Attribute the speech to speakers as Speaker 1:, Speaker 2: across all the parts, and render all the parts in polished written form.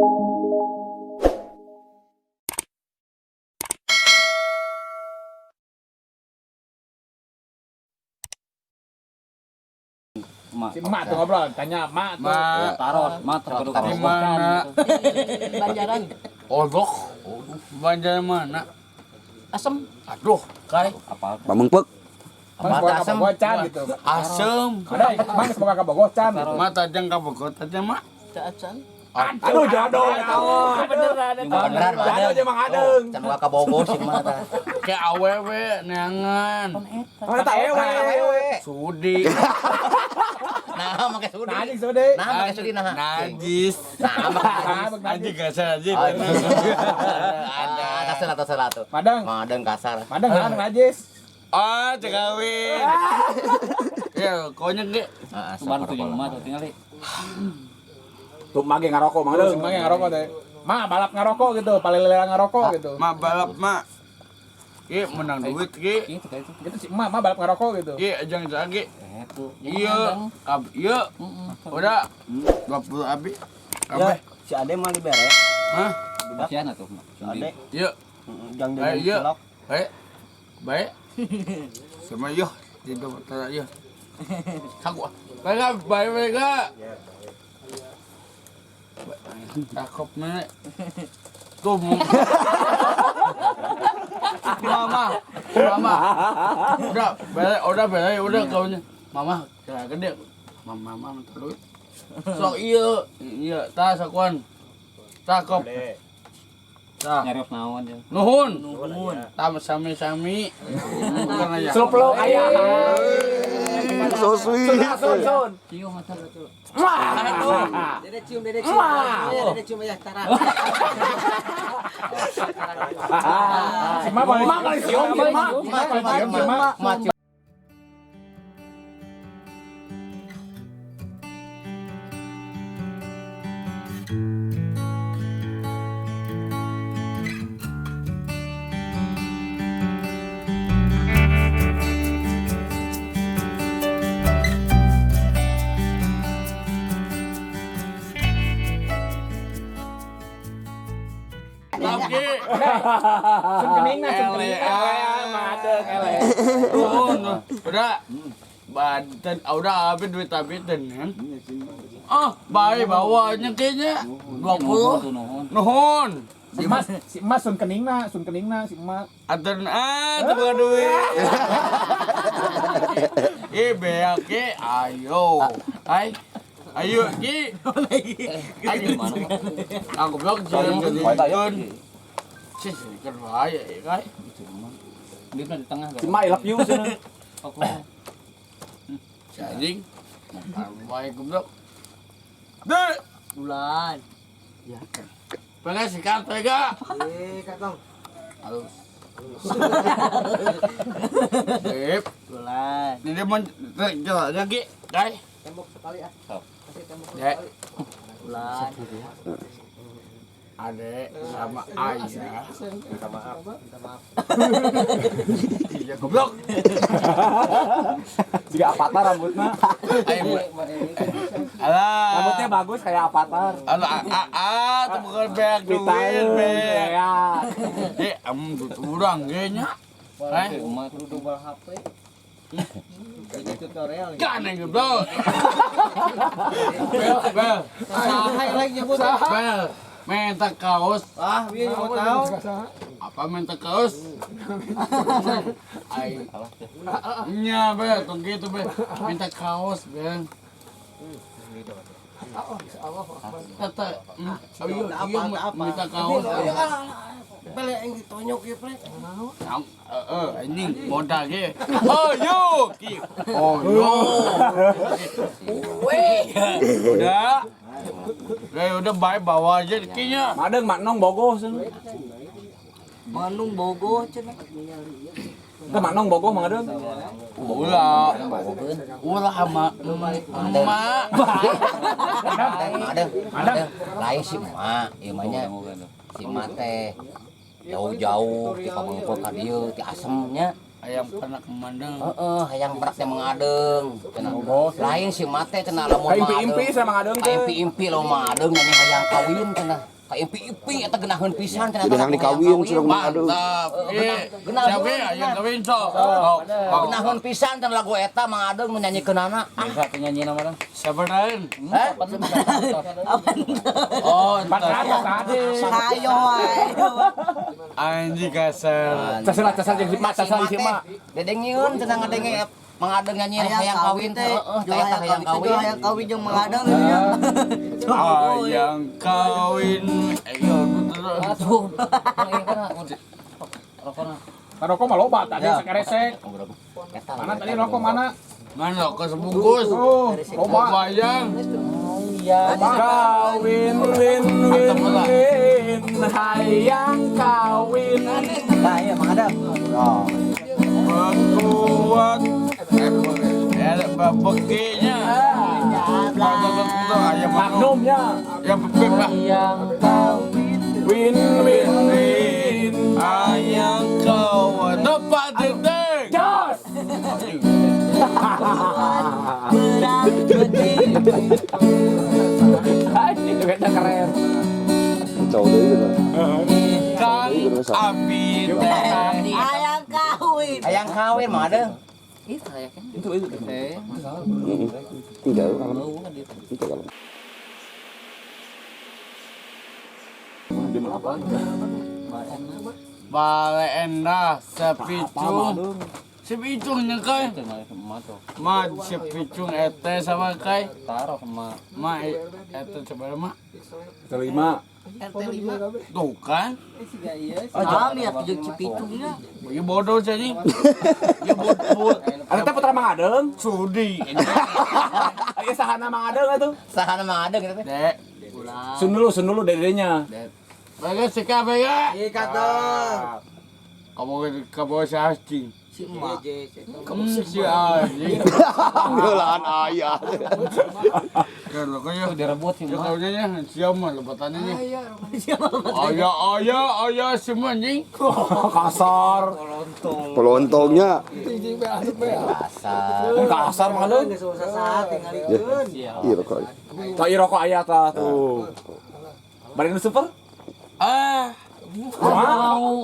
Speaker 1: Si emak tuh ngobrol, tanya emak tuh.
Speaker 2: Mak,
Speaker 3: Taros, mak taros.
Speaker 2: di mana?
Speaker 4: Banjaran.
Speaker 2: Aduh, Banjar mana?
Speaker 4: Asem.
Speaker 2: Aduh, kai.
Speaker 3: Apa?
Speaker 5: Pamengpeuk.
Speaker 1: Mang semoga
Speaker 6: Asem.
Speaker 1: kabogoh can gitu.
Speaker 2: Asem.
Speaker 1: Ada, mang semoga kabogoh can gitu.
Speaker 2: Mak tajang kabogoh tajang mak.
Speaker 4: Acan.
Speaker 1: Aduh, jodoh.
Speaker 4: Beneran eta.
Speaker 6: Beneran mah
Speaker 1: Jodoh jeung Mang Adeng.
Speaker 6: Can wa ka Bogor sih mah tah.
Speaker 2: Kayak awewe neangan.
Speaker 1: Oh, eta ewe.
Speaker 2: Sudi.
Speaker 6: Nah, make sudi.
Speaker 1: Nah, anjing sudi.
Speaker 6: Nah, make sudi nah.
Speaker 2: Najis.
Speaker 6: Nah, make
Speaker 1: Nah,
Speaker 2: Anjing kasar anjing.
Speaker 6: Oh, Ada kasar atau salah tuh.
Speaker 1: Madang.
Speaker 6: Madang kasar.
Speaker 1: Madang nah najis.
Speaker 2: Ah, cekawin. Ya, konyol ge.
Speaker 6: Heeh,
Speaker 3: Baru tuh yang emak tuh tinggal.
Speaker 5: Tuh mage ngarokok Mang Adeng.
Speaker 1: Mang yang ngarokok teh. Ma balap ngarokok gitu, palelelang ngarokok gitu.
Speaker 2: Mak balap mak. Ki menang duit ki.
Speaker 3: Itu kayak itu.
Speaker 1: Gitu sih emak, mak balap ngarokok gitu.
Speaker 2: Ki jangan lagi.
Speaker 3: Itu.
Speaker 2: Iya, kab iya. Udah 20 abi. Kabeh.
Speaker 7: Si Ade mah dibere.
Speaker 2: Hah?
Speaker 3: Kasihan atuh.
Speaker 7: Si Ade
Speaker 2: Iya.
Speaker 7: jang
Speaker 2: Eh,
Speaker 7: jajan
Speaker 2: iya.
Speaker 7: cilok.
Speaker 2: Baik. Baik. Sama yo di dompet yo. Aku. Baik, baik, baik. Cakep nih. Tuh. Mama, mama. Udah, balik, udah balik, udah kaunya. Mama, kira gede. Mama, mama minta duit. Sok iya, iya, tas akuan. Cakep. Tah.
Speaker 3: Nyarios naon ya.
Speaker 2: Nuhun. Nuhun. Tam sami-sami. Bukan aja.
Speaker 1: Selop aya.
Speaker 5: So sweet.
Speaker 1: Sun, sun.
Speaker 3: Cium mata.
Speaker 7: Dede cium, dede cium. Dede cium ya, tara.
Speaker 1: Si mak paling cium, si mak. Mak paling cium, si mak.
Speaker 6: Mak cium.
Speaker 2: Tapi
Speaker 1: Sun keningna, sun keningna. Madeng ele.
Speaker 2: nuhun. Udah. Banten, udah habis duit habis kan. Ah, baik bawanya kayaknya 20.
Speaker 3: Nuhun.
Speaker 2: Nuhun.
Speaker 1: Si emas sun keningna si emas.
Speaker 2: Atur ah, tuh bukan duit. Ih, beak ki, ayo. Hai. Ayo ki. Ayo. Aku blok jalan jalan. Sih, kan bahaya ya, kai.
Speaker 3: Di tengah.
Speaker 5: Si Mak I love you cenah.
Speaker 2: Si anjing. Baik goblok. Dek,
Speaker 4: Bulan.
Speaker 2: pengen sikat tega.
Speaker 7: Eh, katong.
Speaker 2: Halus. Sip.
Speaker 4: Bulan.
Speaker 2: Ini mau jalan lagi, kai.
Speaker 7: Tembok sekali ah. Kasih tembok
Speaker 2: Dek.
Speaker 7: sekali.
Speaker 4: Bulan.
Speaker 2: Adek sama ayah.
Speaker 7: Minta maaf, minta maaf.
Speaker 2: Iya goblok.
Speaker 5: Jika avatar rambutnya.
Speaker 2: Ayo. Alah.
Speaker 5: Rambutnya bagus kayak avatar.
Speaker 2: Alah, ah, ah, tuh bukan beak duit, beak.
Speaker 5: Ya.
Speaker 2: Eh, urang kayaknya. Eh,
Speaker 3: Umat.
Speaker 7: Kudu bal HP. Jadi tutorial.
Speaker 2: kan yang goblok. Bel, bel,
Speaker 7: Saha lagi nyebut.
Speaker 2: bel. Minta kaos.
Speaker 7: Ah, bieu nyebut naon?
Speaker 2: Apa minta kaos? Ai. Nya, bel, tong gitu, bel. Minta kaos, bel. Kata, ayo, iya, minta kaos.
Speaker 7: Pele yang ditonyok ieu, Pre.
Speaker 2: Anjing modal ge. Oh yo, ki. Oh yo. Weh. Udah. Udah, udah baik bawa aja kinya.
Speaker 5: Madeng mak nong bogoh cenah.
Speaker 4: Manung Bogo cenah.
Speaker 5: Teh mak nong bogoh Mang Adeng.
Speaker 2: Ulah. Ulah sama emak.
Speaker 6: Madang, madang. Lain si emak, ieu mah nya. Si emak teh jauh-jauh ti Pamengpeuk ka dieu ti asemnya.
Speaker 2: Hayang penak mandeng.
Speaker 6: Heeh, hayang penak teh Mang Adeng. Cenah. Lain si mate cenah lamun
Speaker 5: Ka
Speaker 6: Mang
Speaker 5: impi-impi
Speaker 6: Adeng.
Speaker 5: sama Mang Adeng
Speaker 6: Ka
Speaker 5: teh.
Speaker 6: impi-impi lamun Mang Adeng nyanyi hayang kawin cenah. Ka impi-impi eta geunaheun pisan cenah.
Speaker 8: Jadi hayang dikawin cenah Mang Adeng.
Speaker 2: Mantap. Iya.
Speaker 6: Genah,
Speaker 2: Siapa
Speaker 6: genah.
Speaker 2: hayang kawin sok. Oh,
Speaker 6: Geunaheun pisan cenah lagu eta Mang Adeng nu nyanyikeunana.
Speaker 3: Bisa penyanyi nama orang.
Speaker 2: Siapa lain?
Speaker 6: Hah?
Speaker 2: Oh,
Speaker 1: 400 tadi.
Speaker 4: Ayo ayo.
Speaker 2: anjing kasar.
Speaker 5: Casal casal jeung si mak, casal si mak.
Speaker 6: Dedengieun cenah ngadenge Mang Adeng nyanyi hayang kawin teh. Heeh, teh eta hayang kawin.
Speaker 4: Hayang kawin jeung Mang Adeng gitu nya.
Speaker 2: Hayang kawin. Ayo,
Speaker 3: Atuh. Rokona.
Speaker 1: Rokok mah loba tadi sekeresek. Mana tadi rokok mana?
Speaker 2: Mana rokok sebungkus?
Speaker 1: Oh, loba.
Speaker 2: Bayang.
Speaker 5: Kawin win win win hayang kawin.
Speaker 7: Nah, iya Mang Adeng.
Speaker 2: Kuat. Bekinya.
Speaker 5: Magnumnya.
Speaker 2: Ya bebek lah.
Speaker 5: Win win win.
Speaker 2: Ayang kau tepat titik.
Speaker 5: Jos. Anjing beda keren.
Speaker 8: Jauh deui gitu.
Speaker 2: Kang Abi teh.
Speaker 4: Hayang kawin.
Speaker 6: Hayang kawin Mang Adeng.
Speaker 3: Itu ya kan.
Speaker 5: Itu itu.
Speaker 8: Jauh kalau. Itu kalau.
Speaker 2: Bale endah sepicung. Sepicung nya kai.
Speaker 3: Itu mah emak tuh.
Speaker 2: Ma sepicung ete sama kai.
Speaker 3: Taruh emak.
Speaker 2: Ma ete sebenarnya ma.
Speaker 5: Terima.
Speaker 2: Tuh kan.
Speaker 4: Kami ya tujuh cipicungnya.
Speaker 2: Ieu bodoh jadi. Ieu bodoh.
Speaker 5: Ada teh putra Mang Adeng.
Speaker 2: Sudi.
Speaker 5: Ieu sahana Mang Adeng atuh.
Speaker 6: Sahana Mang Adeng gitu teh.
Speaker 2: Dek.
Speaker 5: Sun dulu dedenya.
Speaker 2: Baga sika baga.
Speaker 7: Ikat dong.
Speaker 2: Kamu kamu si anjing.
Speaker 4: Si emak.
Speaker 2: Kamu si anjing.
Speaker 8: Geulaan ayah.
Speaker 2: Kalau kaya
Speaker 3: Itu direbut sih
Speaker 2: ya
Speaker 3: emak.
Speaker 2: kalau nya siapa mah lebatannya nya. Ayah ayah ayah semua anjing.
Speaker 5: Kasar.
Speaker 8: Pelontongnya.
Speaker 6: Kasar.
Speaker 5: Kasar Mang Adeng.
Speaker 7: Geus usah tingalikeun.
Speaker 8: Iya rokok.
Speaker 5: Tah ieu rokok aya tah tuh. Bari nu super?
Speaker 2: Ah
Speaker 5: Mau.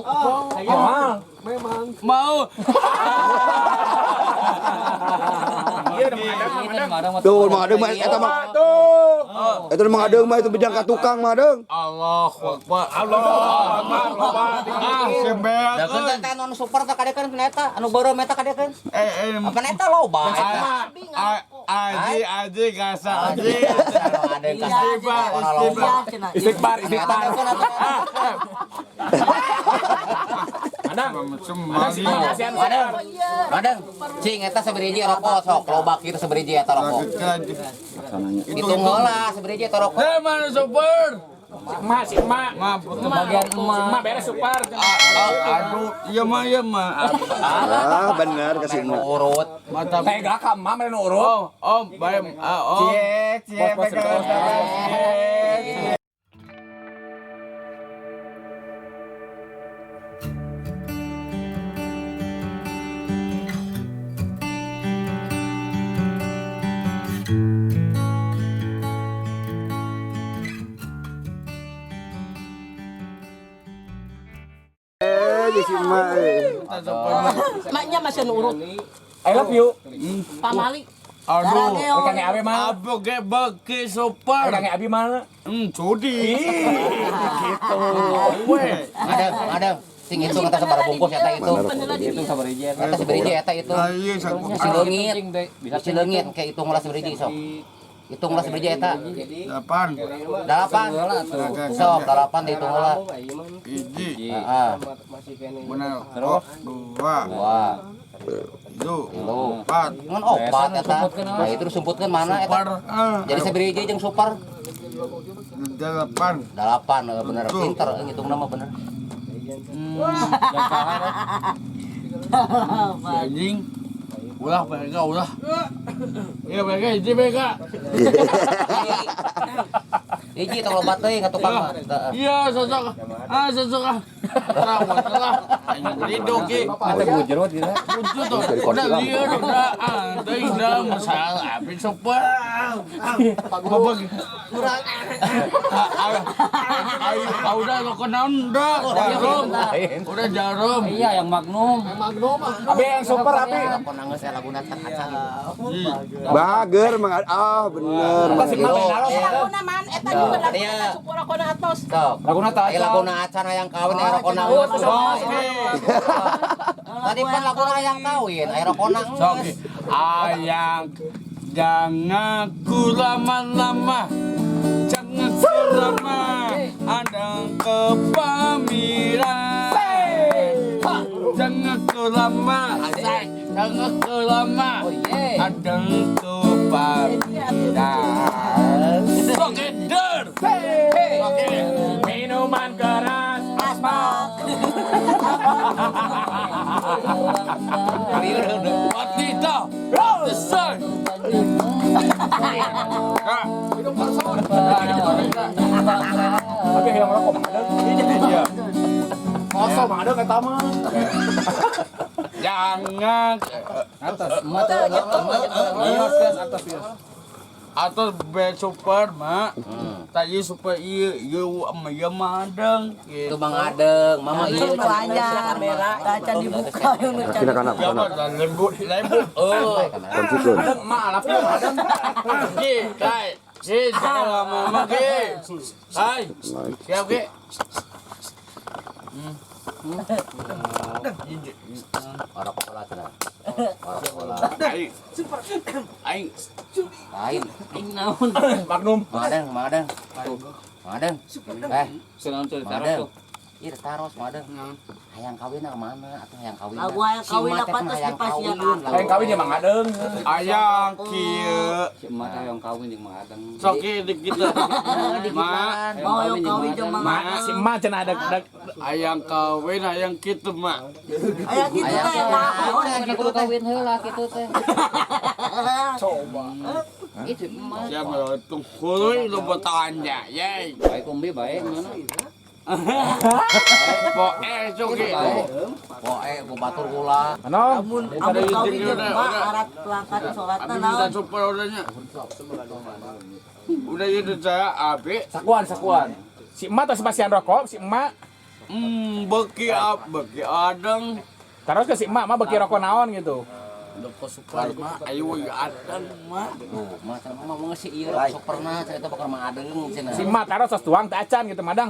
Speaker 5: Mau.
Speaker 2: mau.
Speaker 1: Iya, udah Mang Adeng.
Speaker 8: Tuh Mang Adeng mah eta mah.
Speaker 5: Tuh.
Speaker 8: Eta Mang Adeng mah itu bejang ka tukang Mang Adeng.
Speaker 2: Allahu Akbar.
Speaker 1: Allahu Akbar, loba.
Speaker 2: Ah sembeak.
Speaker 6: Da kan teh anu super teh kadekeun eta, anu beureum eta kadekeun.
Speaker 2: Eh eh
Speaker 6: Apa eta loba eta.
Speaker 2: Aji aji kasar aji.
Speaker 6: Mang Adeng kasar.
Speaker 2: Istighfar
Speaker 6: Loba.
Speaker 2: istighfar.
Speaker 5: Istighfar, istighfar.
Speaker 1: Adang.
Speaker 2: Semua.
Speaker 6: Madeng, madeng, cing eta seberiji rokok sok, loba kieu seberiji eta rokok. Hitung heula seberiji eta rokok.
Speaker 2: Eh mana super?
Speaker 1: Emak, si emak.
Speaker 2: Ma
Speaker 3: Bagian
Speaker 1: Si
Speaker 3: emak.
Speaker 1: emak beres super.
Speaker 2: Aduh, iya mah iya mah.
Speaker 8: Ah, bener kasih
Speaker 6: Nu urut.
Speaker 2: Mata
Speaker 5: Tega ka emak mere nu urut.
Speaker 2: Oh, om, bae, ah, om.
Speaker 7: Cie, cie,
Speaker 5: Bos, bos, bos.
Speaker 7: pegang.
Speaker 8: Eh, si emak.
Speaker 4: Maknya masih nurut.
Speaker 5: I love you.
Speaker 4: Pamali.
Speaker 2: Aduh.
Speaker 5: Rek kange abi mah.
Speaker 2: Abu ge beki super.
Speaker 5: Rek kange abi mah.
Speaker 2: Judi.
Speaker 5: Gitu.
Speaker 2: Weh.
Speaker 6: Madeng, madeng, cing hitung eta sabaraha bungkus eta itu.
Speaker 3: Itu sabariji eta.
Speaker 6: Eta seberiji eta itu.
Speaker 2: Lah iya saku.
Speaker 6: Si leungit.
Speaker 3: Cing deh. Bisa
Speaker 6: Si leungit kayak hitung lah seberiji sok. Hitung lah seberiji eta.
Speaker 2: 8.
Speaker 6: 8. Sok 8 dihitung heula.
Speaker 2: Hiji.
Speaker 6: Heeh.
Speaker 2: Bener. Terus 2
Speaker 6: 2
Speaker 2: 3
Speaker 6: 3
Speaker 2: 4.
Speaker 6: Ngan opat eta. Nah itu disumputkeun mana eta?
Speaker 2: Super.
Speaker 6: Jadi seberiji jeung super
Speaker 2: 8.
Speaker 6: 8 bener pinter ngitungna mah bener.
Speaker 2: Anjing. Ulah mereka ulah. Iya mereka hiji mereka.
Speaker 6: Hiji tong loba teuing ka tukang mah.
Speaker 2: Iya sosok. Ah sosok ah. Lah, ridho ki.
Speaker 3: Mata gujrot gitu.
Speaker 2: Lucu tuh. Udah liar udah antai udah masalah api super. Babag.
Speaker 4: Kurang.
Speaker 2: Ayo udah lo kenaon udah jarum. Udah jarum.
Speaker 3: Iya, yang Magnum.
Speaker 1: Abi yang super abi.
Speaker 6: Rokok nangis ya laguna can acan.
Speaker 8: Bager mang ah bener.
Speaker 1: Eta si
Speaker 8: Mang.
Speaker 1: emak naros.
Speaker 4: Eh laguna man eta juga laguna eta super rokona atos.
Speaker 6: Sok.
Speaker 1: Laguna teh
Speaker 6: Aya laguna acan hayang kawin aya rokok nangis. Tadi pan laguna hayang kawin, aya rokok
Speaker 2: Sok
Speaker 6: nangis.
Speaker 2: ayang jangan ku lama-lama. Jangan ku lama ada kepamiran. Jangan ku lama, jangan ku lama. Ada kepamiran. Sok eder. Oke.
Speaker 1: Minuman keras.
Speaker 4: Aspak.
Speaker 2: Patita. Selesai.
Speaker 1: Abi yang rokok mang adeng. Iya. Kosong mang adeng eta mah.
Speaker 2: Jangan
Speaker 3: Atas, mata.
Speaker 1: Iya, atas ya.
Speaker 2: atau be super mak. Tadi super iya iya iya madang.
Speaker 6: Itu Bang Adeng, Mama
Speaker 4: Itu
Speaker 6: iya.
Speaker 4: aja kamera kaca dibuka yang
Speaker 8: Kena kana kana.
Speaker 2: Lembut lembut. Oh.
Speaker 8: Konsisten.
Speaker 1: Adeng emak alapnya adeng.
Speaker 2: Ki, kai, si jangan lama-lama ki. Hai, siap ki.
Speaker 6: Rokok lah cenah. Rokok lah.
Speaker 2: Aing, aing,
Speaker 6: Lain.
Speaker 3: Naon.
Speaker 1: Magnum.
Speaker 6: Mang Adeng, Mang Adeng. Mang Adeng. Eh,
Speaker 3: Senang tuh
Speaker 6: Mang
Speaker 3: taruh
Speaker 6: Adeng.
Speaker 3: tuh.
Speaker 6: Iya, taros Mang Adeng. Hayang kawin ke mana atuh hayang kawin.
Speaker 4: Lagu hayang kawin apa terus di pasian
Speaker 1: Hayang kawin ya mang adeng.
Speaker 2: ayang kieu.
Speaker 3: Si emak teh hayang kawin jeung Mang Adeng.
Speaker 2: Sok ki di kita. Mak,
Speaker 4: Mau yang kawin jeung Mang
Speaker 2: Mak.
Speaker 1: Si emak cenah ada
Speaker 2: ayang kawin ayang kitu mak.
Speaker 4: Aya kitu teh naon
Speaker 3: Hayang kudu kawin heula kitu teh.
Speaker 1: Coba.
Speaker 3: Itu emak.
Speaker 2: Siap tungkuluy lu bertanya, yey.
Speaker 3: Baik kombi baik mana?
Speaker 2: Poe sok ki.
Speaker 6: Poe ku batur kula.
Speaker 1: Ano?
Speaker 4: Amun amun kawin jeung mak arat pelangkat salatna
Speaker 2: Abi minta
Speaker 4: naon.
Speaker 2: super udahnya. Udah itu saya abi.
Speaker 1: Sakuan, sakuan. Si emak tos pasian rokok, si emak
Speaker 2: Beki ab, beki adeng.
Speaker 1: taruh ke si emak, emak beki rokok naon gitu.
Speaker 2: Doko super mak, ayo adeng mak.
Speaker 6: Tuh, mah cenah mah mau si ieu sok pernah cerita bakal Mang Adeng cenah.
Speaker 1: Si emak taruh tos tuang teh acan gitu, madang.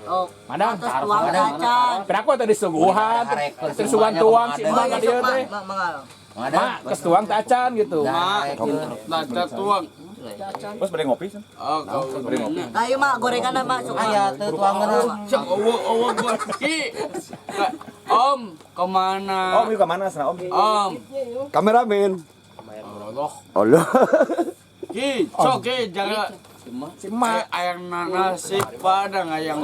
Speaker 4: Oh,
Speaker 1: Madang.
Speaker 4: atas tuang acan.
Speaker 1: Piraku tadi suguhan, suguhan tuang si emak ka dieu teh.
Speaker 4: Mak mangal.
Speaker 6: Mang Adeng.
Speaker 1: Mak, geus tuang teh acan gitu.
Speaker 2: Mak, lada tuang.
Speaker 5: Bos bade ngopi cenah.
Speaker 2: Oh, kau
Speaker 4: Ayo mak gorengan mak sok.
Speaker 6: Aya teu tuangeun.
Speaker 2: Sok owo owo gua. Ki. Om, kemana?
Speaker 5: Om, yuk ke mana cenah Om?
Speaker 2: Om.
Speaker 8: Kameramen.
Speaker 2: Allah.
Speaker 8: Allah.
Speaker 2: Ki, sok ki jangan
Speaker 1: Si emak,
Speaker 2: ayang nasi padang ayang.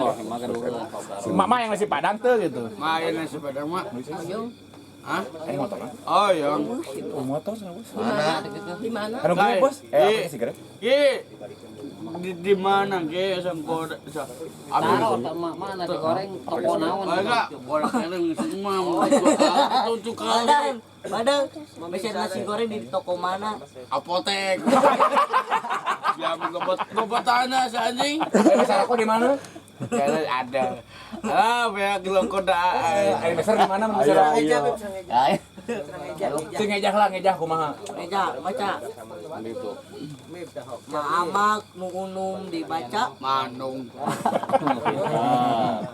Speaker 1: si emak mah yang nasi padang teh gitu.
Speaker 2: Ma ayang nasi padang mak. Hah?
Speaker 5: Eh motor.
Speaker 2: Oh, yang.
Speaker 5: Oh, motor cenah bos.
Speaker 6: Mana gitu.
Speaker 4: Di mana?
Speaker 5: Anu gue bos. Eh, apa sih sigaret?
Speaker 2: Ki. Di mana ki sangkor? Abi
Speaker 3: Taruh teh emak mah nasi goreng toko naon.
Speaker 2: Enggak, goreng semua. Tujuh kali.
Speaker 4: Madang, madang. Mesin nasi goreng di toko mana?
Speaker 2: Apotek. Ya lobot tanah si anjing.
Speaker 1: Eh, besar aku di mana?
Speaker 2: Ya ada. Ah, banyak lokoda.
Speaker 1: Eh, besar di mana? Besar.
Speaker 6: Lain.
Speaker 1: Sing ngejah lah, ngejah kumaha.
Speaker 4: Meja, baca. Maamak nu unum dibaca.
Speaker 2: Manung.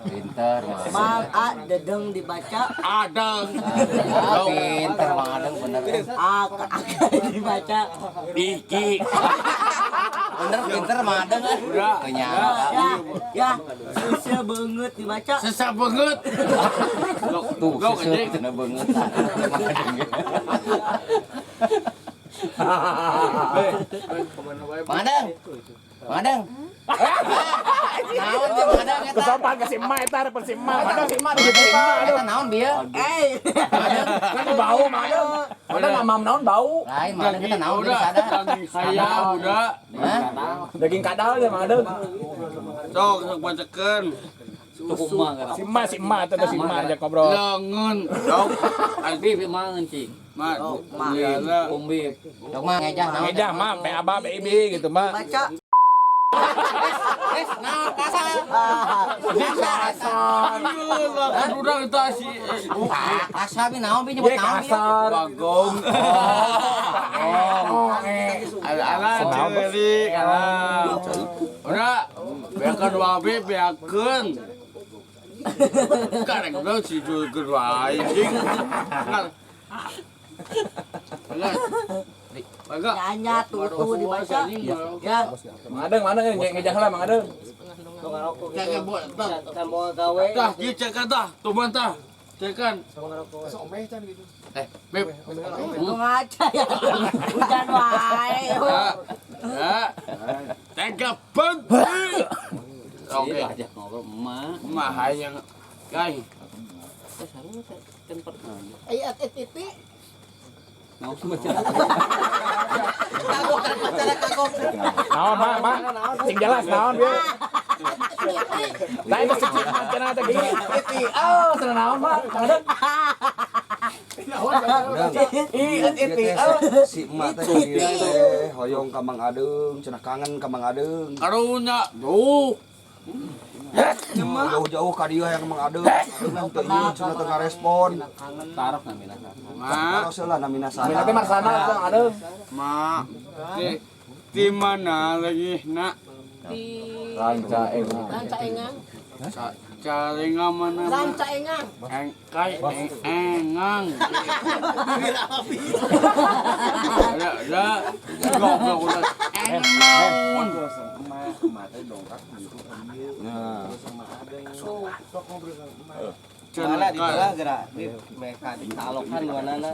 Speaker 6: Pinter Mang.
Speaker 4: Mang a dedeng dibaca.
Speaker 2: Adeng.
Speaker 6: Ah, pinter Mang Adeng bener.
Speaker 4: A ke ak dibaca.
Speaker 2: Iki.
Speaker 6: Bener pinter Mang Adeng ah.
Speaker 2: Udah.
Speaker 6: Teu nyangka.
Speaker 4: Ya, ya. Susah banget dibaca.
Speaker 2: Sesah banget.
Speaker 6: Tuh,
Speaker 2: Gok,
Speaker 6: susu
Speaker 2: anjing.
Speaker 6: cenah beungeut. Mang Adeng. Mang Adeng. Mang Adeng. Naon teh Mang Adeng eta?
Speaker 1: Kesopan ke si emak eta harapan si emak. Madang si emak di si emak aduh.
Speaker 6: Eta naon bieu?
Speaker 4: Eh,
Speaker 1: Kan bau madang. Madang mamam naon bau.
Speaker 6: Lain Mang Adeng eta naon bieu
Speaker 2: Udah,
Speaker 6: sadar.
Speaker 2: daging saya udah.
Speaker 6: Hah?
Speaker 1: Daging kadal ya madang.
Speaker 2: Sok, sok bacakeun.
Speaker 3: Cukup mah kan.
Speaker 1: Si emak atau si emak ajak ngobrol.
Speaker 2: Lengan. Dok.
Speaker 3: Bib mah cing.
Speaker 2: Ma.
Speaker 4: Ma.
Speaker 3: Om Bib.
Speaker 6: Dok mah ngejah naon.
Speaker 1: Ngejah mah, be aba, be ibi gitu mah.
Speaker 4: Baca.
Speaker 6: Wes, nah kasar.
Speaker 2: Kasar. Udah kita si
Speaker 6: Kasar bi naon bi nyebut
Speaker 1: Ye
Speaker 6: naon bi.
Speaker 1: kasar.
Speaker 2: Bagong.
Speaker 1: Oh, eh.
Speaker 2: Ala ceuri ala. Ora, beakeun wae beakeun. Karek goblok si jugur wae anjing. Ala. Agak
Speaker 4: Nanya tuh dibaca. Ya.
Speaker 5: Mang Adeng, mana ngejah lah Mang Adeng.
Speaker 2: Cek buat tah.
Speaker 7: Tambah gawe.
Speaker 2: Tah, ieu cekan tah, tuman tah. Cekan. Eh, Beb.
Speaker 4: Lu ngaca ya. Hujan wae.
Speaker 2: Ya. Ya. Tega penting. Oke.
Speaker 3: Ajak ngobrol emak.
Speaker 2: Mah hayang kai.
Speaker 3: Eh sarua teh tempat.
Speaker 7: Ai at titik.
Speaker 3: Naon baca.
Speaker 7: Kagok kan kagok.
Speaker 1: Naon mak, mak. Sing jelas naon bieu. Lain teh sing cenah teh gini.
Speaker 5: Oh, cenah naon mah? Mang Adeng.
Speaker 8: Si emak teh teh hoyong ka Mang Adeng, cenah kangen ka Mang Adeng.
Speaker 2: Karunya. Duh.
Speaker 8: Jauh-jauh ka dieu hayang Mang Adeng. Adeng teu ieu cenah teu ngarespon.
Speaker 3: Taruh namina.
Speaker 2: Ma,
Speaker 8: Taros heula namina saha.
Speaker 5: Namina teh Marsana Mang Adeng.
Speaker 2: ma. Di mana lagi nak?
Speaker 9: Di
Speaker 5: Ranca Engang.
Speaker 9: Ranca Engang.
Speaker 2: Caringa mana?
Speaker 9: Ranca Engang.
Speaker 2: Engkai engang. Ya, ya. Goblok udah. Engang.
Speaker 8: Nah,
Speaker 7: Mana di tengah gerak. Mereka di talokan mana?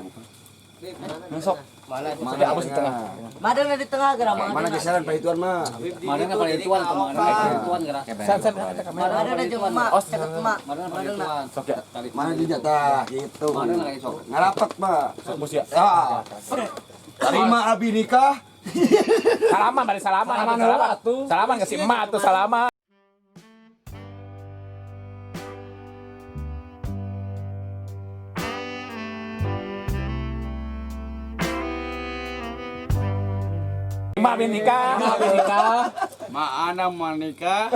Speaker 5: Masuk.
Speaker 7: Mana di
Speaker 5: Mana abus di tengah.
Speaker 4: Madang di tengah gerak.
Speaker 8: mana geseran pahituan mah.
Speaker 3: Mana paling tuan kemana? Paling tuan gerak.
Speaker 1: San san ada kamera.
Speaker 4: Madang ada jeung emak, ceket emak.
Speaker 3: Mana paling tuan.
Speaker 5: Sok ya.
Speaker 8: Mana di tah gitu.
Speaker 3: Mana lagi sok.
Speaker 8: Ngarapat mah.
Speaker 5: Sok bos ya.
Speaker 8: Ya. Terima abi nikah.
Speaker 1: Salaman bari salaman
Speaker 5: Salaman
Speaker 1: atuh,
Speaker 5: heula atuh.
Speaker 1: Salaman ke si emak atuh salaman. Emak bin nikah,
Speaker 5: Emak bin nikah.
Speaker 2: Ma ana menikah,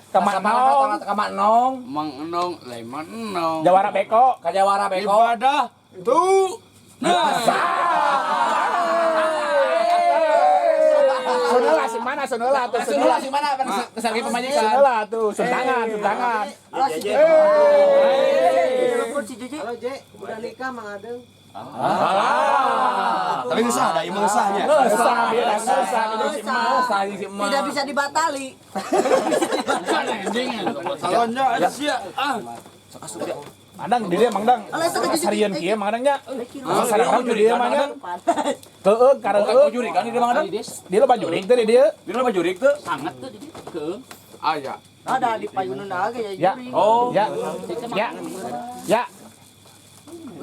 Speaker 1: ke Mak Nong,
Speaker 5: Ka Mak Nong,
Speaker 2: Mang Enong, lain Mang Enong.
Speaker 1: Jawara Beko.
Speaker 5: ka Jawara Beko.
Speaker 2: Ibadah tuh. Nah,
Speaker 1: Sunela si mana sunela tuh
Speaker 5: Sunula
Speaker 1: sunela.
Speaker 5: si mana kesargi pemajikan.
Speaker 1: Sunela tuh, suntangan, suntangan.
Speaker 4: Telepon si Jeje.
Speaker 7: Halo Je, udah nikah Mang Adeng.
Speaker 5: Alah.
Speaker 8: Tapi ngesah da ieu mah ngesahnya.
Speaker 1: Ngesah, biar ngesah gitu si emak.
Speaker 5: Sah si emak.
Speaker 4: Tidak bisa dibatali.
Speaker 2: kan anjing. Salonnya sia. Ah,
Speaker 1: Mandang di dia Mang Dang.
Speaker 4: Alah, sok ke Jeje.
Speaker 1: Sarian kieu Mang Dang nya. Sarang di dia mah nya. Keung kareueung.
Speaker 5: Jurik kan di dia Mang Adeng.
Speaker 1: Dia lo bajurik teh di dia.
Speaker 5: Di lo bajurik teu.
Speaker 3: Sangat tuh di ke.
Speaker 2: aya.
Speaker 4: Ada di payunan age ya
Speaker 1: Ya.
Speaker 4: juring.
Speaker 5: Oh.
Speaker 1: Ya. Ya. Ya.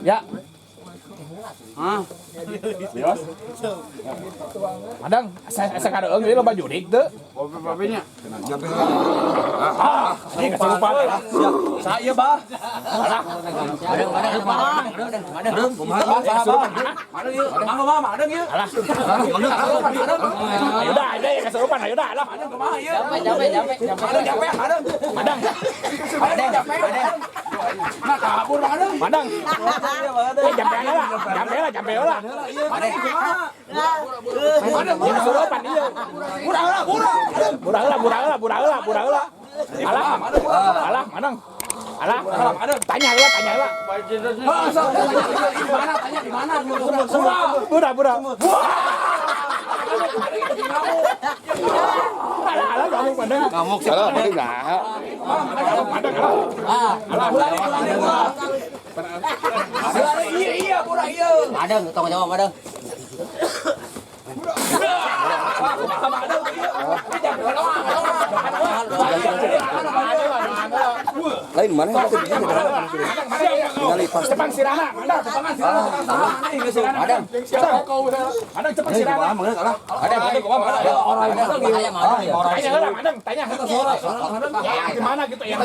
Speaker 1: Ya.
Speaker 2: Hah?
Speaker 5: Bios.
Speaker 1: Mandang, asa kareueung dia lo bajurik teu.
Speaker 2: Babe-babenya.
Speaker 8: Jampe
Speaker 1: Ah, ini kesurupan.
Speaker 5: Sa ieu bah.
Speaker 6: Adeng, adeng, adeng, adeng.
Speaker 8: kumaha?
Speaker 5: Bah, bah. Adeng ieu. Mang mah Mang Adeng ieu.
Speaker 1: Alah. Ayo dah, ayo dah kesurupan, ayo dah lah.
Speaker 5: Adeng kumaha ieu?
Speaker 3: Jampe jampe jampe jampe.
Speaker 5: Adeng jampe, Adeng.
Speaker 1: Mandang,
Speaker 5: Adeng jampe, Adeng. Nah, kabur Mang Adeng.
Speaker 1: mandang. Eh, jampe lah, jampe lah, jampe lah.
Speaker 5: Adeng kumaha?
Speaker 1: Adeng kesurupan ieu.
Speaker 5: Murah lah, murah. Adeng.
Speaker 1: Murah lah, murah lah, murah lah, murah lah. Alah, alah, mandang. Alah,
Speaker 5: Adeng.
Speaker 1: tanya lah, tanya lah.
Speaker 5: Ah, sok tanya di mana? Tanya di mana? Murah.
Speaker 1: Murah, murah. Alah, alah, kamu mandang.
Speaker 8: Ngamuk salah tadi nah.
Speaker 1: Mandang, alah.
Speaker 5: Alah, murah, murah. Iya, iya, murah iya.
Speaker 6: Adeng, tong jawab Adeng.
Speaker 8: Lain mana teh di dieu. Ningali pas.
Speaker 1: Cepang sirana, Madang, cepangan sirana.
Speaker 6: Madang.
Speaker 1: Madang cepang sirana.
Speaker 6: Ada ada
Speaker 8: Orang
Speaker 6: bahaya Madang ya.
Speaker 1: Tanya heula Madang, tanya heula. Ya, gimana gitu ya.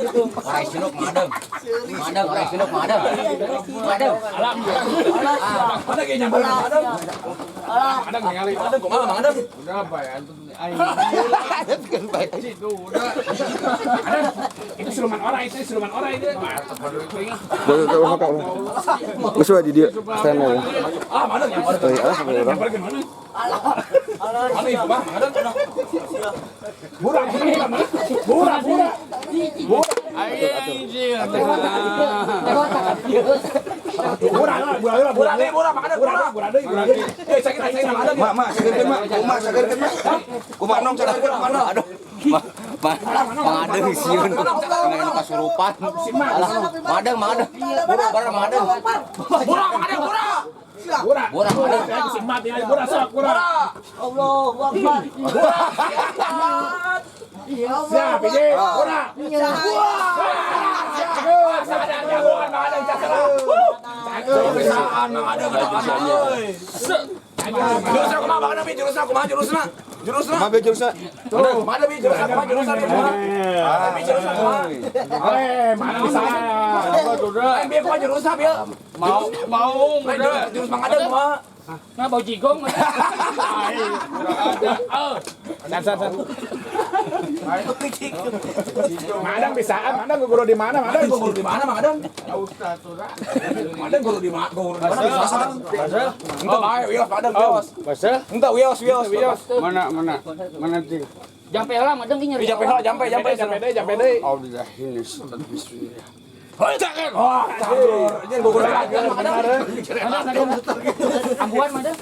Speaker 6: Gitu. Orai sinuk Madang. Madang orai sinuk Madang. Madang.
Speaker 1: Alam. Madang ge nyamperin Madang. Madang ningali.
Speaker 5: Madang kumaha Mang Adeng?
Speaker 2: Udah bayar tuh aing. Itu udah.
Speaker 1: Itu siluman orang, itu siluman orang itu.
Speaker 8: Geus we di dieu stand we.
Speaker 5: Ah, Madang nyamperin.
Speaker 8: Euy, alah sampai urang.
Speaker 1: Nyamperin mana?
Speaker 5: Mana ieu kumaha Mang Adeng?
Speaker 1: Burak, burak, burak, burak.
Speaker 2: Aing sih.
Speaker 1: Burak, burak,
Speaker 5: Burak deui, burak Mang Adeng, burak.
Speaker 1: burak deui, burak deui.
Speaker 5: Eh, sakit sakit Mang Adeng.
Speaker 8: Mak, mak, sageurkeun mak. Kumaha sageurkeun mak? Kumaha nong sageurkeun kumaha nong?
Speaker 6: Aduh. Mang Adeng sieun dengan kasurupan. Alah, Madang, Mang Adeng. Burak, burak Mang Adeng.
Speaker 5: Burak Mang Adeng, burak.
Speaker 1: Burak.
Speaker 6: Burak Mang Adeng.
Speaker 1: Ya, si mat ya, burak sok, burak.
Speaker 4: Allahu Akbar.
Speaker 1: Siap, ini burak.
Speaker 5: Wah, sadar jagoan Mang Adeng casera. Bisaan Mang Adeng euy. Jurusna kumaha Mang Adeng, jurusna kumaha jurusna? Jurusna.
Speaker 8: Kumaha be jurusna?
Speaker 5: Mang Adeng jurusna kumaha jurusna kumaha? Bi jurusna kumaha?
Speaker 1: Eh, mana bisa?
Speaker 2: Udah.
Speaker 5: Lain bi kumaha jurusna bi?
Speaker 2: Mau mau
Speaker 5: Lain
Speaker 2: udah.
Speaker 5: jurus Mang Adeng kumaha?
Speaker 3: Nah, bau jigong.
Speaker 1: San, san, san. Madang bisaan, Madang guru di mana, Madang?
Speaker 5: Guru di mana Mang Adeng? Mang Adeng guru di mana? Guru di mana bisa? Entah bae wios Mang Adeng wios. Entah wios wios wios.
Speaker 2: Mana mana mana cing.
Speaker 3: Jampe lah Madang ini nyeri.
Speaker 5: Jampe heula jampe jampe
Speaker 1: Jampe deui, jampe deui.
Speaker 2: Alhamdulillah ini bismillah.
Speaker 5: Wah, cagur. Ini guru Mang Adeng.
Speaker 3: Ambuan Madang.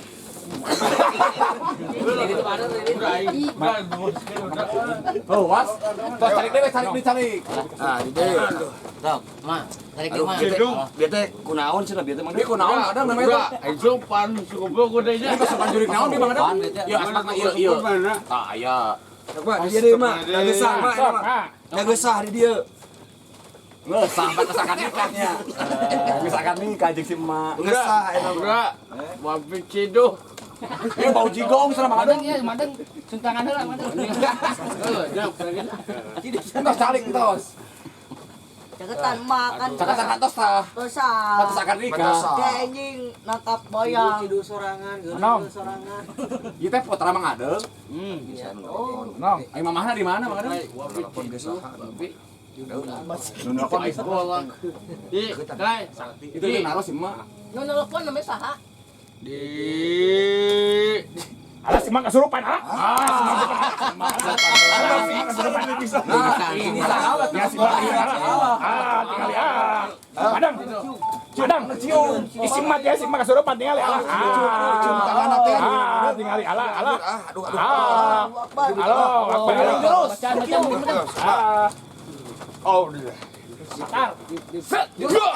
Speaker 5: Oh, was. Tos tarik deui, tarik deui, tarik.
Speaker 8: Nah, di dieu.
Speaker 6: Sok, Ma, tarik deui, Ma.
Speaker 8: Bieu teh kunaon cenah bieu teh Mang
Speaker 5: Bi kunaon Mang Adeng namanya
Speaker 2: Udah,
Speaker 5: teh?
Speaker 2: aing sopan goblok udah nya.
Speaker 5: Sopan jurik naon bi Mang Adeng? Ieu aspakna ieu ieu.
Speaker 2: Mana?
Speaker 5: Tah aya.
Speaker 8: Mak, di dieu deui mak. Dagesah mak,
Speaker 1: Sok,
Speaker 8: mak.
Speaker 1: ah.
Speaker 8: Dagesah di dieu.
Speaker 5: Ngeusah sampai kesakan nikahnya. Misalkan nikah jeung si emak.
Speaker 8: Ngesah eta mah.
Speaker 2: Udah. Wapi ciduh.
Speaker 5: Ieu bau jigong cenah Mang
Speaker 3: Madang
Speaker 5: Adeng.
Speaker 3: ya, Madang suntangan heula Madang.
Speaker 2: Heeh, jam.
Speaker 5: Entos calik entos.
Speaker 4: Caketan makan.
Speaker 5: Cakatan kantos tah.
Speaker 4: Terus ah.
Speaker 5: Pantes akan nikah.
Speaker 4: Kayak anjing nangkap bayang.
Speaker 7: Cidu sorangan,
Speaker 1: Nom.
Speaker 7: cidu sorangan.
Speaker 5: Ieu teh putra Mang Adeng.
Speaker 1: Nong.
Speaker 5: Ai mamahna di mana Mang Adeng?
Speaker 8: Telepon geus saha.
Speaker 5: Nu nelpon geus saha.
Speaker 2: Di, kai.
Speaker 5: Itu itu naros si emak.
Speaker 4: Nu nelpon namanya saha?
Speaker 2: Di.
Speaker 1: Alah si Mang kesurupan, alah. Ah, si Mang kesurupan.
Speaker 5: Nah, ini salah.
Speaker 1: Ya si Mang, alah. Ah, tinggali ah. Madang. Madang, cium. Isi mat ya, si Mang kesurupan tinggali alah.
Speaker 8: Cium tangan teh.
Speaker 1: Ah, tinggali alah, alah.
Speaker 8: Ah, aduh aduh.
Speaker 1: Ah. Halo, akbar.
Speaker 5: Terus.
Speaker 3: Bacaan bacaan Madang.
Speaker 1: Ah.
Speaker 2: Oh, udah.
Speaker 1: Set. Burak,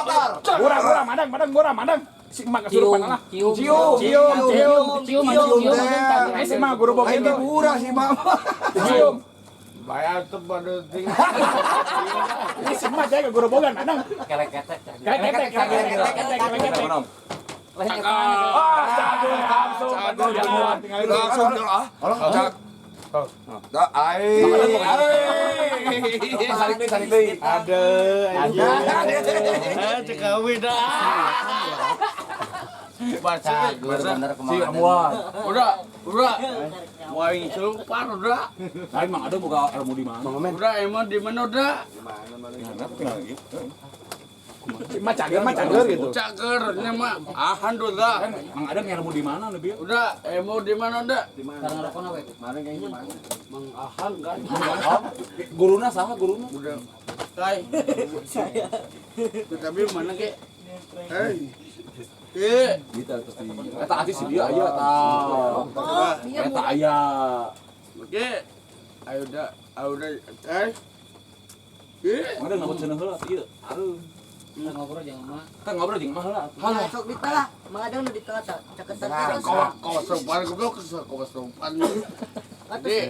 Speaker 1: burak, Madang, Madang, burak, Madang. Si Mang kesurupan alah.
Speaker 3: Cium.
Speaker 5: Cium.
Speaker 1: Cium, cium.
Speaker 3: Cium Madang, cium Madang.
Speaker 1: Eh, si Mang guru
Speaker 8: Lain
Speaker 1: bogi itu.
Speaker 8: diburah si mama.
Speaker 1: Cium.
Speaker 2: Bayar tuh pada ting.
Speaker 1: Ini si Mang jaga guru bogan, Madang.
Speaker 6: Kelek-ketek.
Speaker 1: Ketek, ketek, ketek, ketek. Ah, cagur, langsung. Cagur, tinggal itu.
Speaker 8: Langsung ah. Cak. Da ai.
Speaker 5: Saling deui, saling deui.
Speaker 1: Ada.
Speaker 2: Eh, cekawin dah. Baca.
Speaker 6: Cagur bener
Speaker 5: Si
Speaker 6: kumaha.
Speaker 5: amuan.
Speaker 2: Udah, udah. Wah, ini sopan udah.
Speaker 5: Lain Mang Adeng boga ilmu di mana?
Speaker 2: Udah emang di mana udah?
Speaker 1: Si Mang cager, Mang cager gitu.
Speaker 2: Cager nya mah. Ahan udah.
Speaker 5: Mang Adeng ilmu di mana lebih?
Speaker 2: Udah, emang di mana udah?
Speaker 3: Karena rokok apa itu?
Speaker 2: Mang Ahan kan.
Speaker 5: Guruna saha guruna?
Speaker 2: Udah. Kai. Tapi mana ke? Hei. Eh,
Speaker 5: Gitu terus di eta ati si dia aya tah. Eta aya.
Speaker 2: oke. Ayo udah, ayo udah. Eh. Eh.
Speaker 5: Mang Adeng nabot cenah heula ieu. Aduh.
Speaker 3: Kita ngobrol jangan mah.
Speaker 5: Kan ngobrol jeung mah heula atuh.
Speaker 4: Nah, sok di tengah. Mang Adeng nu di tengah caketan terus.
Speaker 2: Kawas sopan goblok, kawas sopan.
Speaker 4: Terus
Speaker 2: Di.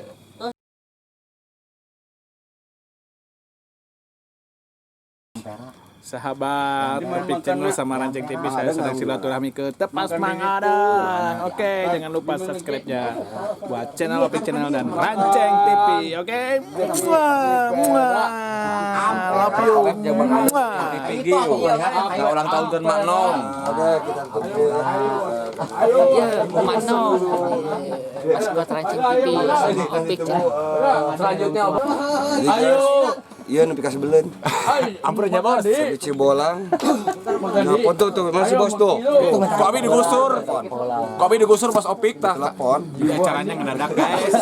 Speaker 1: Sahabat Opik Channel sama Ranceng TV, saya sedang silaturahmi ke Tepas Mang Adang. Oke, jangan lupa subscribe-nya buat channel Opik Channel dan Ranceng TV. Oke, muah, muah. Love you. Muah.
Speaker 5: PG. Nah, ulang tahun kan Mak Nom.
Speaker 8: Oke, kita tunggu.
Speaker 3: Ya, Mak Nom. Mas buat Ranceng TV sama Opik Channel.
Speaker 2: Selanjutnya apa?
Speaker 8: Ayo. Iya, nepi ka sebelen.
Speaker 5: Ampurnya bos.
Speaker 8: Sampai Cibolang. Nelpon tuh tuh, mana si bos tuh?
Speaker 5: Kami digusur. Kami digusur bos Opik tah.
Speaker 8: Telepon.
Speaker 1: Jadi acaranya ngedadak guys.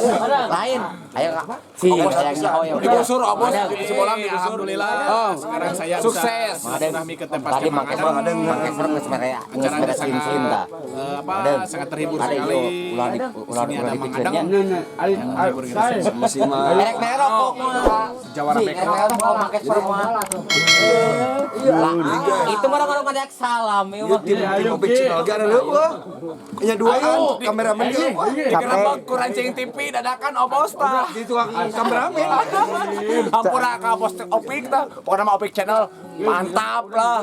Speaker 6: Lain. Ayo sih, hayang nyaho ya.
Speaker 5: Digusur oh, bos di Cibolang digusur.
Speaker 1: Alhamdulillah. Sekarang saya bisa
Speaker 5: Sukses.
Speaker 1: silaturahmi ke Tepas
Speaker 6: Tadi
Speaker 1: Mang
Speaker 6: make
Speaker 1: Adang.
Speaker 6: make serem geus mere geus
Speaker 1: Acaranya
Speaker 6: mere
Speaker 1: sangat
Speaker 6: cinta.
Speaker 1: apa, sangat terhibur
Speaker 6: Ada
Speaker 1: sekali.
Speaker 6: ieu ulah di ulah
Speaker 1: Sini
Speaker 6: ulah
Speaker 1: ada Mang
Speaker 6: dipikirnya.
Speaker 1: Adang yang menghibur kita semua.
Speaker 8: Masih mah.
Speaker 6: Merek merek rokok mah.
Speaker 1: Jawara
Speaker 6: Sih,
Speaker 1: Beko.
Speaker 6: merek rokok make semua. Lah, itu mah orang ngajak salam ieu
Speaker 8: Iya,
Speaker 6: mah.
Speaker 8: tim tim Opik Channel ge ada leuweuh. Nya duaan kameramen ge euweuh.
Speaker 5: Digerebek ku Ranceng TV dadakan obos tah.
Speaker 8: Di tukang kameramen.
Speaker 5: Ampura ka bos Opik tah. Pokoknya mah Opik Channel mantap lah.